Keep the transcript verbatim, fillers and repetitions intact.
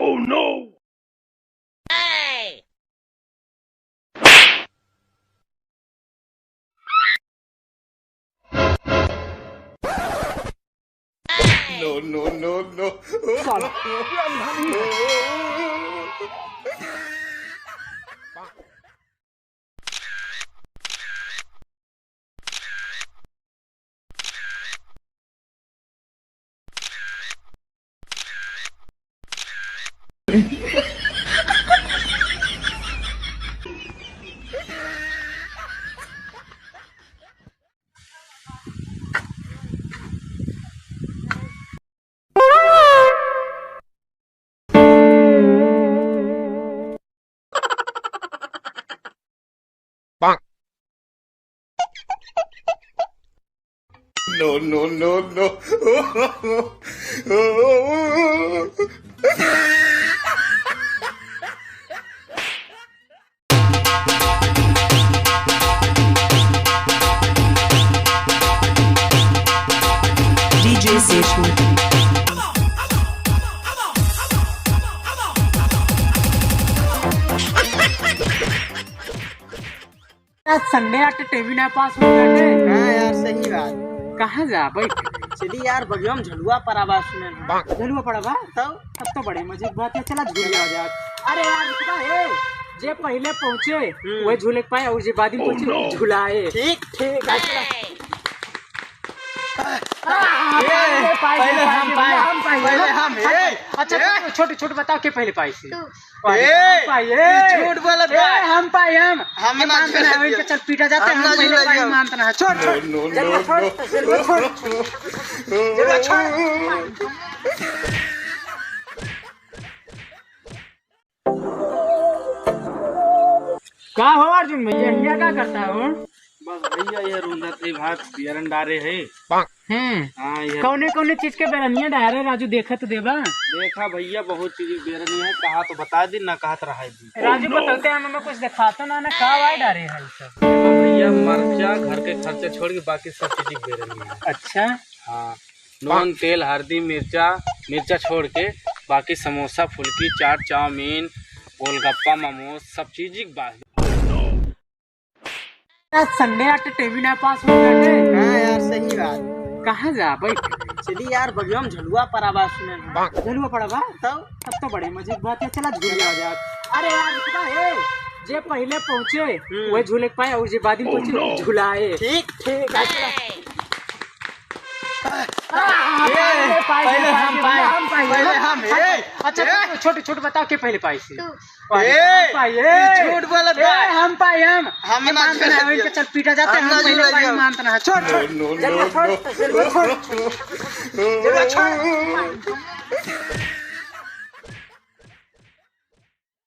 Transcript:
Oh no! No, no, no, no. साला। No, no, no, no. DJ Session। आज Sunday आटे टेमी ना पास हो जाते। हाँ यार, सही बात। कहाँ जा भाई? चली यार, बगिया में झलुआ पड़ा बा सुने ना। झलुआ पड़ा बा? तब? तब तो बड़े मजे की बात है, चला झूल लिया जाए। अरे यार, रुक बा, ए, जे पहिले पहुँचे, हम्म। वह झूले के पाए, और जे बाद में पहुँचे, झुलाए। ठीक, ठीक, अच्छा। ए, पहिले हम पाए, पहिले हम, पहिले हम, पहिले हम। अच्छा, ए। छोटे, छोटे, छोटे बताओ के पहिले पाए से। तू। पहिले हम पाए, ए। झूठ बोलत बा। हम पाए, हम। हम ना मानते ना, झूठ इनके चल पीटा जाते, हम पहिले पाए, मानते ना। छोड़, छोड़। No, no, जलवा no, छोड़, no। जलवा छोड़। जलवा छोड़। का हो अर्जुन भैया, हियाँ का करता हो? बस भैया, ये रूंधा थे भात बियरन डारे है। हम्म। हाँ, ये कौने कौने चीज के बेरनिया डारे राजू, देखत देबा? देखा भैया, बहुत चीज के बेरनिया है, कहा तो बता दी, ना कहा तो रहा दी। राजू, बतलते हम, हमें कुछ दिखातो ना, ना का वाई डारे है सब? देखा भैया, मरचा घर के खर्चा छोड़ के बाकी सब चीज के बेरनिया है। अच्छा। हाँ, नून, तेल, हरदी, मिर्चा, मिर्चा छोड़ के बाकी समोसा, फुल्की, चाट, चाउमीन, गोलगप्पा, मोमोज, सब चीज बा। आज Sunday आटे टेमी ना पास हो जाते। हाँ यार, सही बात। कहाँ जा भाई? चली यार, बगिया में झलुआ पड़ा बा सुने ना। झलुआ पड़ा बा? तब? तब तो बड़े मजे की बात है, चला झूल लिया जाए। अरे यार, रुक बा, ए, जे पहिले पहुँचे, हम्म। वह झूले के पाए, और जे बाद में पहुँचे, झुलाए। ठीक, ठीक, अच्छा। ए, पहिले हम पाए, पहिले हम, ए। अच्छा, छोटे, छोटे बताओ के पहिले पाए से। तू। पहिले हम पाए, ए। झूठ बोलत बा। हम पाए, हम। हम ना मानते ना, झूठ इनके चल पीटा जाते, हम पहिले पाए, मानते ना। छोड़, छोड़। No, no, जलवा छोड़, no। जलवा छोड़। जलवा छोड़।